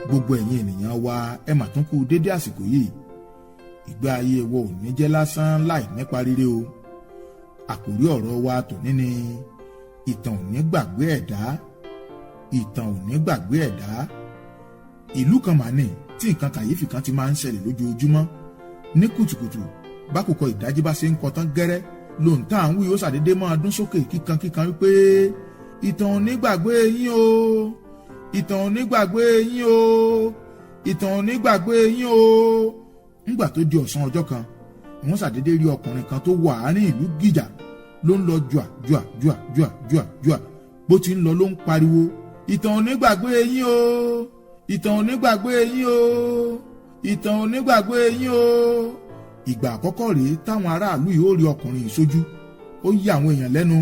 Gbogbo ẹ̀yin ènìyàn wa, ẹ mà tún kú dédé àsìkò yìí. Ìgbé ayé wa ò ní jẹ́ lásán láì nípa rere o. Àkòrí ọ̀rọ̀ wa tòní ni ìtàn ò ní gbàgbé ẹ̀dá. Ìtàn ò ní gbàgbé ẹ̀dá. Ìlú kan mà ní tí nǹkan kàyéfì kan ti máa ń ṣẹlẹ̀ lójoojúmọ́ ní kùtùkùtù. Bákòókò ìdájí bá ṣe ń kọ tán gẹ́rẹ́, lòun tá à ń wí ó ṣàdédé máa dún sókè kíkankíkan wípé, "Ìtàn ò ní gbàgbé yín o, ìtàn ò ní gbàgbé yín o, ìtàn ò ní gbàgbé yín o." Ńgbà tó di ọ̀sán ọjọ́ kan, wọ́n ṣàdédé rí ọkùnrin kan tó wọ àárín ìlú gìjà, ló ń lọ jùà jùà jùà jùà jùà jùà. Bó ti ń lọ ló ń pariwo, "Ìtàn ò ní gbàgbé yín o, ìtàn ò ní gbàgbé yín o, ìtàn ò ní gbàgbé yín o." Ìgbà àkọ́kọ́ rèé táwọn aráàlú yìí ó rí ọkùnrin yìí sójú. Ó yí àwọn èèyàn lẹ́nu.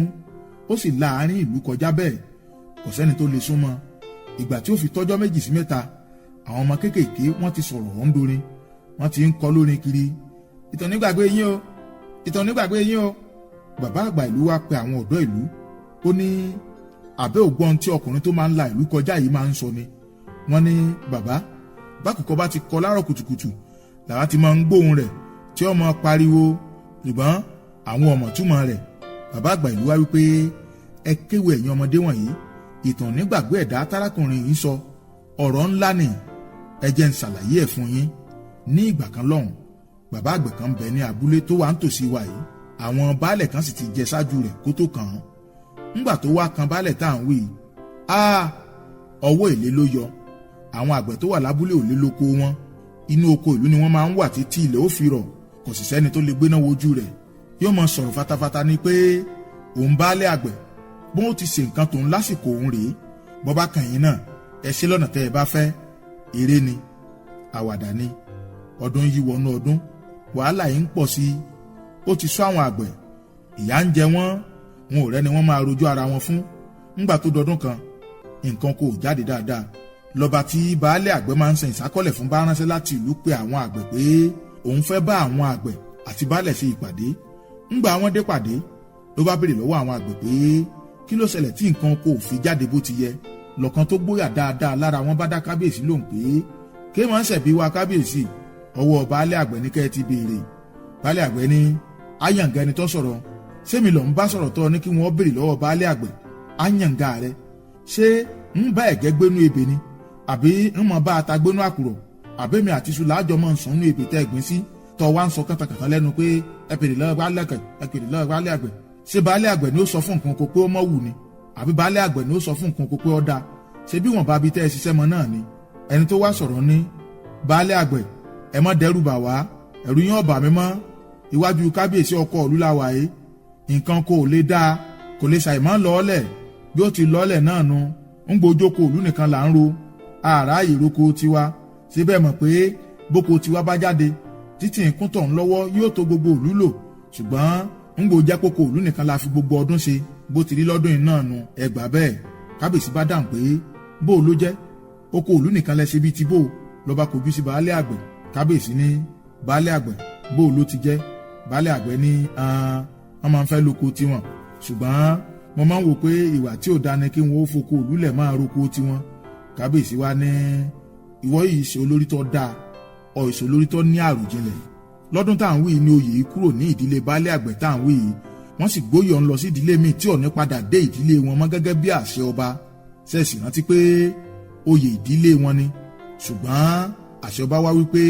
Ó sì la àárín ìlú kọjá bẹ́ẹ̀, kò sẹ́ni tó lè súnmọ́. Ìgbà tí ó fi tọ́jọ́ 2 sí 3, àwọn ọmọ kéékèèké wọ́n ti sọ̀rọ̀ ọ̀hún dorin, wọ́n ti ń kọ́ lórin kiri, "Ìtàn nígbàgbé yín o, ìtàn nígbàgbé yín o." Bàbá àgbà ìlú wa pe àwọn ọ̀dọ́ ìlú. Ó ní, "Àbẹ́ ògbọ́n tí ọkùnrin tó máa ń la ìlú kọjá yìí máa ń sọ ni?" Wọ́n ní, "Bàbá, bákòókò bá ti kọ láàárọ̀ kùtùkùtù làwa ti máa ń gbóhùn rẹ̀ tí ó máa pariwo, ṣùgbọ́n àwọn ọmọ túmọ̀ rẹ̀." Bàbá àgbà ìlú wa wípé, "Ẹ kéwò, ẹ̀yin ọmọdé wọ̀nyí, ìtàn nígbàgbé ẹ̀dá tárákùnrin yìí sọ, ọ̀rọ̀ ńlá ni. Ẹ jẹ́ n ṣàlàyé ẹ̀ fún yín." Ní ìgbà kan lọ́hùn, bàbá àgbẹ̀ kan bẹ ní abúlé tó wà nítòsí wa yìí. Àwọn baálẹ̀ kan sì ti jẹ ṣáájú rẹ̀ kó tó kàn án. Ńgbà tó wá kan baálẹ̀ tá à ń wí, a ọwọ́ èlé ló yọ. Àwọn àgbẹ̀ tó wà lábúlé ò lè lóko wọn. Inú oko ìlú ni wọ́n máa ń wà títí ilẹ̀ ó fi rọ̀. Kò sì sẹ́ni tó lè gbéná wojú rẹ̀. Yóò mọ sọ̀rọ̀ fatafata ni pé òun baálẹ̀ àgbẹ̀, bóun ti ṣe nǹkan tòun lásìkò òun rèé. Bọ́bá kàn yín náà, ẹ ṣe lọ́nà tẹ́ ẹ bá fẹ́. Eré ni, àwàdà ni. Ọdún yí wọnú ọdún, wàhálà yìí ń pọ̀ sí i. Ó ti sọ àwọn àgbẹ̀, ìyà ń jẹ wọ́n, wọn ò rẹ́ni wọ́n máa rojú ara wọn fún. Ńgbà tó dọdún kan, nǹkan kò jáde dáadáa. Lọ́ba tí baálé àgbẹ̀ máa ń san ìsákọ́lẹ̀ fún bá ránṣẹ́ láti ìlú pé àwọn àgbẹ̀ pé òun fẹ́ bá àwọn àgbẹ̀ àti baálẹ̀ ṣe ìpàdé. Ńgbà wọn dé pàdé, ló bá béèrè lọ́wọ́ àwọn àgbẹ̀ pé kí ló ṣẹlẹ̀ tí nǹkan kò fi jáde bó ti yẹ. Lọ́kàn tó gbóyà dáadáa lára wọn bá dá kábíyèsí lóhùn pé, "Ké máa ń ṣẹ̀bi wa, kábíyèsí, ọwọ́ baálé àgbẹ̀ ní kẹ́ ẹ ti béèrè." Baálé àgbẹ̀ ní, "Áyànga ẹni tó sọ̀rọ̀, sẹ́mi lọ́n bá sọ̀rọ̀ tọ́ ní kí wọ́n béèrè lọ́wọ́ baálé àgbẹ̀? Áyànga rẹ, ṣé ń bá ẹ̀gẹ́ gbénú ebè ni, àbí ń mọ bá ata gbénú àkùrọ̀? Àbẹ́mi àti iṣu làájọ mọ̀ ń sùn nú ebè tẹ́ ẹ̀gbìn sí tọ́ wá ń sọ kàtàkàtà lẹ́nu pé ẹ béèrè lọ́wọ́ baálé àgbẹ̀, ẹ béèrè lọ́wọ́ baálé àgbẹ̀? Ṣé baálé àgbẹ̀ ni ó sọ fún nǹkan kó pé ó mọ̀ wù ni, àbí baálé àgbẹ̀ ni ó sọ fún nǹkan kó pé ó dáa? Ṣé bí wọ́n bá bí tẹ́ ẹ ṣiṣẹ́ mọ́ náà ni?" Ẹni tó wá sọ̀rọ̀ ní, "Baálé àgbẹ̀, ẹ má dẹ́rù bà wá, ẹ̀rù yín ọ̀bà mi mọ́. Iwájú kábíyèsí ọkọ̀ ìlú la wà yìí. Nǹkan kò lè dáa, kò lè ṣàìmọ́ lọ́ọ́lẹ̀. Bí ó ti lọ́ọ́lẹ̀ náà nu ń gbójókòó ìlú nìkan là ń ro àráàyè roko tiwa. Síbẹ̀ mọ̀ pé bóko tiwa bá jáde títí nǹkan tọ̀ ń lọ́wọ́ yóò tó gbogbo ìlú lò, ṣùgbọ́n ń gbò jẹ́ kókó ìlú nìkan la fi gbogbo ọdún ṣe. Bó ti rí lọ́dún yìí náà nu, ẹ gbà bẹ́ẹ̀." Kábíyèsí bá dáhùn pé, "Bó ló jẹ́ oko ìlú nìkan lẹ ṣe bíi ti bó?" Lọ́ba kojú sí baálé àgbẹ̀. Kábíyèsí ní, "Baálé àgbẹ̀, bó ló ti jẹ́?" Baálé àgbẹ̀ ní, "Wọ́n máa ń fẹ́ lóko tiwọn, ṣùgbọ́n mo máa ń wò pé ìwà tí ò dáa ni kí wọ́n ó foko ìlú lẹ̀ máa roko tiwọn." Kábíyèsí wa ní, "Ìwọ yìí ṣe olórí tó dáa, ọ ìṣe olórí tó ní àròjinlẹ̀." Lọ́dún tá à ń wí ní oyè yìí kúrò ní ìdílé baálé àgbẹ̀ tá à ń wí yìí, wọ́n sì gbóyè ọ̀hún lọ sí ìdílé míì tí ò ní padà dé ìdílé wọn mọ́ gẹ́gẹ́ bí àṣẹ ọba. Ṣẹ̀sì rántí pé oyè ìdílé wọn ni, ṣùgbọ́n àṣẹ ọba wá wípé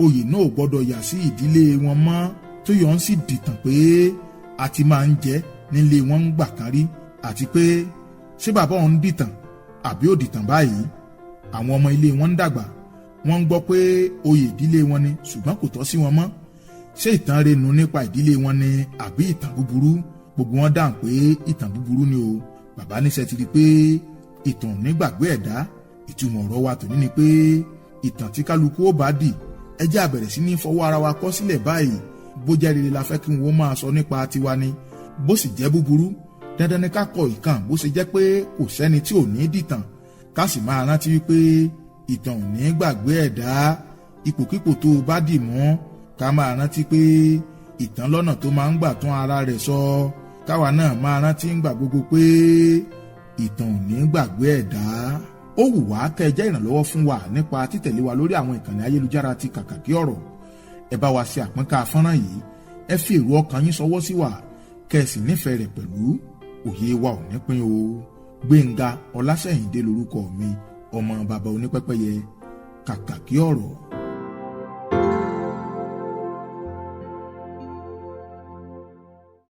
oyè náà ò gbọ́dọ̀ yà sí ìdílé wọn mọ́, tó yọ̀ ń sì dìtàn pé a ti máa ń jẹ́ nílé wọn ń gbà kan rí. Àti pé ṣé bàbá òun dìtàn àbí ò dìtàn báyìí? Àwọn ọmọ ilé wọn ń dàgbà, wọ́n ń gbọ́ pé oyè ìdílé wọn ni, ṣùgbọ́n kò tọ́ sí wọn mọ́. Ṣé ìtàn renu nípa ìdílé wọn ni àbí ìtàn búburú? Gbogbo wọn dáhùn pé ìtàn búburú ni o. Bàbá níṣẹ́ ti rí pé ìtàn nígbàgbé ẹ̀dá. Ìtumọ̀ ọ̀rọ̀ wa tòní ni pé ìtàn tí kálukú ó bá dì, ẹ jẹ́ á bẹ̀rẹ̀ sí ní fọwọ́ ara wa kọ sílẹ̀ báyìí. Bó jẹ́ rere la fẹ́ kí wọ́n máa sọ nípa tiwa ni, bó sì jẹ́ búburú, dandan ni ká kọ ìkàn. Bó ṣe jẹ́ pé kò sẹ́ni tí ò ní dìtàn, ká sì máa rántí wípé ìtàn ò ní gbàgbé ẹ̀dá. Ipòkípò tó o bá dì mú, ká máa rántí pé ìtàn lọ́nà tó máa ń gbà tún ara rẹ̀ sọ. Káwa náà máa rántí ń gbà gbogbo pé ìtàn ò ní gbàgbé ẹ̀dá. Ó wù wá kẹ́ ẹ jẹ́ ìrànlọ́wọ́ fún wa nípa títẹ̀lé wa lórí àwọn ìkànnì ayélujára ti Kàkàkí Ọ̀rọ̀. Ẹ bá wa ṣe àpínká fọ́nrán yìí, ẹ fi èrò ọkàn yín ṣọwọ́ sí wa, kẹ́ ẹ sì nífẹ̀ẹ́ rẹ̀ pẹ̀lú. Òye wa ò ní pín o. Gbénga Ọlásẹ̀yìndé lórúkọ mi, ọmọ bàbá onípẹ́pẹ́yẹ. Kàkàkí Ọ̀rọ̀.